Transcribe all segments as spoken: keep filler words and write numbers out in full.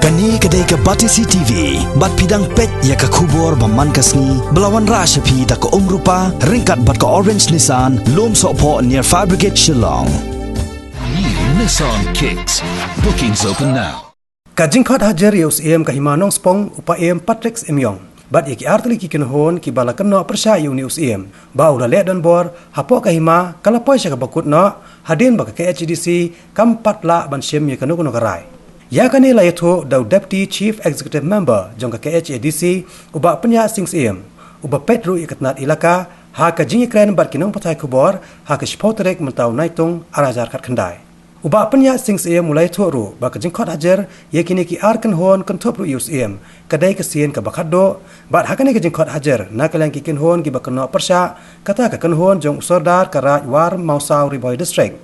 Kane ka dei ka Batesi T V, bad phi dang peit ïa ka khubor ba man ka sngi, ba la wanrah sha phi da ka Umrupa, ryngkat bad ka Orange Nissan, Lumsohphoh near Fire Brigade Shillong. New Nissan Kicks. Bookings open now. Ka jingkhot hajir ïa u Syiem ka Hima Nongspong, u Paiem Patrick Syiem, bad ïa ki artylli ki kynhun kiba la kynnoh pyrshah ïa une u Syiem ba u la leh donbor hapoh ka hima, ka la poi sha kaba kut noh, hadien ba ka K H A D C kam pat lah ban shim ïa kano kano ka rai. Ïa kane la ïathuh da u Deputy Chief Executive Member jong ka K H A D C, u Bah Pynïaid Sing Syiem, uba peit ruh ïa ka tnat ilaka, ha ka jingïakren bad ki nongpathai khubor ha ka shiphew tarik mynta u Naitung ar hajar khatkhyndai. U Bah Pynïaid Sing Syiem u la ïathuh ruh ba ka jingkhot hajir ïa kine ki ar kynhun kynthup ruh ïa u Syiem ka dei ka sien kaba khatduh, bad ha kane ka jingkhot hajir na ka liang ki kynhun kiba kynnoh pyrshah, kata ka kynhun jong u Sordar ka Raid War Mawsaw, Ri Bhoi District,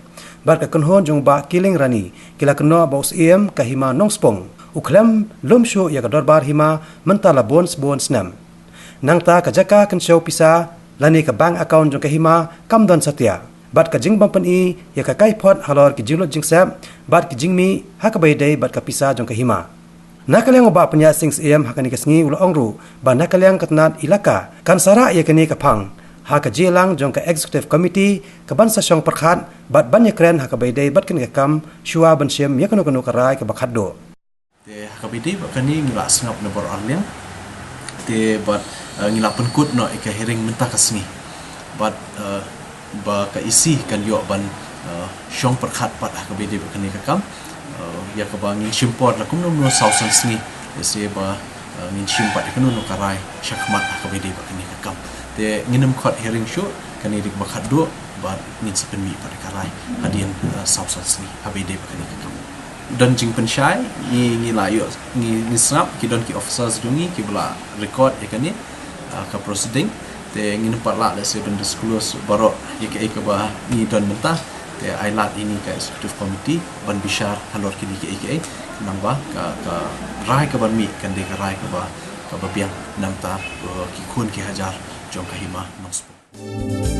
bad ka kynhun jong u Bah Killing Rani, ki la kynnoh ba u Syiem ka Hima Nongspong u khlem lum shuh ïa ka dorbar hima mynta la bun sbun snem. Nangta ka jaka kynshew pisa lane ka bank account jong ka hima kam don satia, bad ka jingbym pyni ïa ka kaiphod halor ki jinglut jingsep bad ki jingmih ha kaba ïadei bad ka pisa jong ka hima. Na ka liang u Bah Pynïaid Sing Syiem ha kane ka sngi u la ong ruh ba na ka liang ka tnat ilaka kan sa rah ïa kane ka phang ha ka jingïalang jong ka Executive Committee ka ban sa shong pyrkhat bad ban ïakren ha kaba ïadei bad kane ka kam shuwa ban shim ïa kano kano ka rai kaba khatduh. Te ha kaba ïadei bad kane ngi la sngap na baroh arliang. Te bad, eh, ngi la pynkut noh ïa ka hearing mynta ka sngi. Bad, eh, ba ka E C kan ïoh ban, eh, shong pyrkhat pat ha kaba ïadei bad kane ka kam. Eh, ïa kaba ngin shim por la kumno kumno saw san sngi. Lehse ba, eh, ngin shim pat ïa kano kano ka rai shakhmat ha kaba ïadei bad kane ka kam. Te ngin ym khot hearing shuh, kane dei kaba khatduh, bad ngin sa pynmih pat ïa ka rai hadien, eh, saw san sngi ha kaba ïadei bad kane ka kam. Don jingpynshai, ngi, ngi la ïoh, ngi, ngi sngap, ki don ki officers jong ngi kiba la record ïa kane, ah, ka proceeding. Te ngin ym pat lah lehse ban disclose baroh ïa kaei kaba ngi don mynta. Te ai lad ïa ngi ka executive committee ban bishar halor kine kiei kiei. Namar ba ka, ka rai kaban mih kan dei ka rai kaba, kaba biang namar ba, uh, ki khun ki hajar jong ka hima Nongspong.